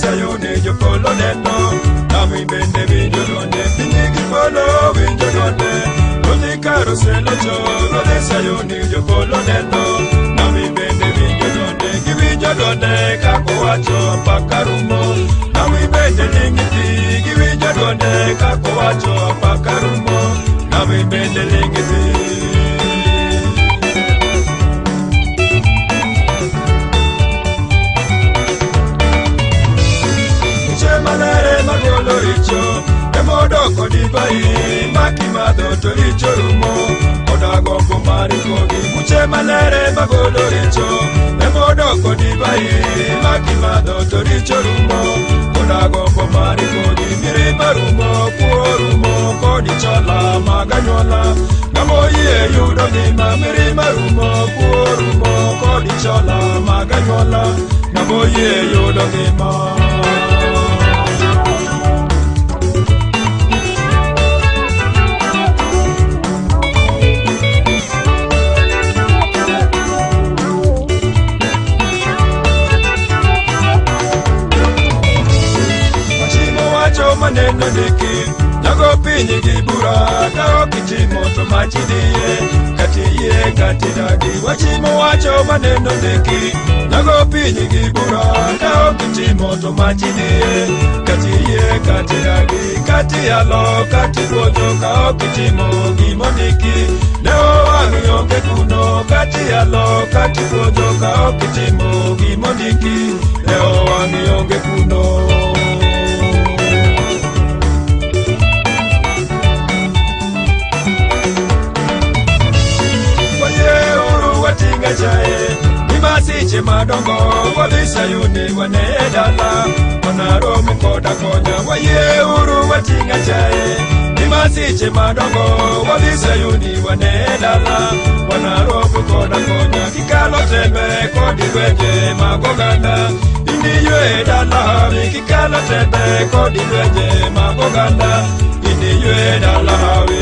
Sayuni jopolo neno, nami bende winjo dwonde, piny gi polo winjo dwonde. Ruodhi kar oselocho, ruodhi Sayuni jopolo neno, nami bende winjo dwonde, giwinjo dwonde kakowacho apaka rumo. Nami bende ling' thi, giwinjo dwonde kakowacho apaka rumo, nami bende ling' thi. Buche malere magolo richo emodoko divai makimadho to richo rumo koda gombo mar kogi. Buche malere magolo richo emodoko divai makimadho to richo rumo koda gombo mar kogi. Mirima rumo, kuo rumo kod chola mag anyuola. Ng'ama oyie yudo ngima. Mirima rumo, kuo rumo kod chola mag anyuola. Ng'ama oyie yudo ngima. Wachimo wacho maneno ndiki nyago piny gi bura ka ok itimo to mach dhiye kati yie kati dagi. Wachimo wacho maneno ndiki nyago piny gi bura ka ok itimo to mach dhiye kati yie kati dagi kati yalo kati puonjo ka ok itimo gimondiki ne owang' onge kuno kati yalo kati puonjo ka ok itimo gimondiki ne owang' onge kuno. Wayieuru wating'a chae ni masiche madongo wadhi Sayuni wane dala wanaromo koda konya. Wayieuru wating'a chae ni masiche madongo wadhi Sayuni wane dala wanaromo koda konya. Kikalo tembe kod lwenje mag oganda iniywe dala hawi. Kikalo tembe kod lwenje mag oganda iniywe dala hawi.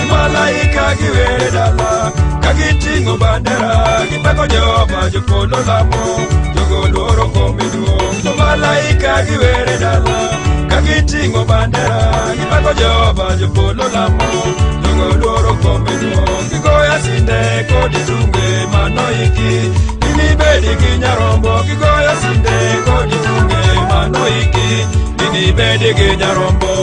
Malaika giwere dala ka giting'o bandera gipako Jehova jopolo lamo jogo luoro komi duong'. Malaika giwere dala ka giting'o bandera gipako Jehova jopolo lamo jogo luoro komi duong'. Gigoyo asinde kod tunge manoiki ginibedi gi nyarombo. Gigoyo asinde kod tunge manoiki ginibedi gi nyarombo.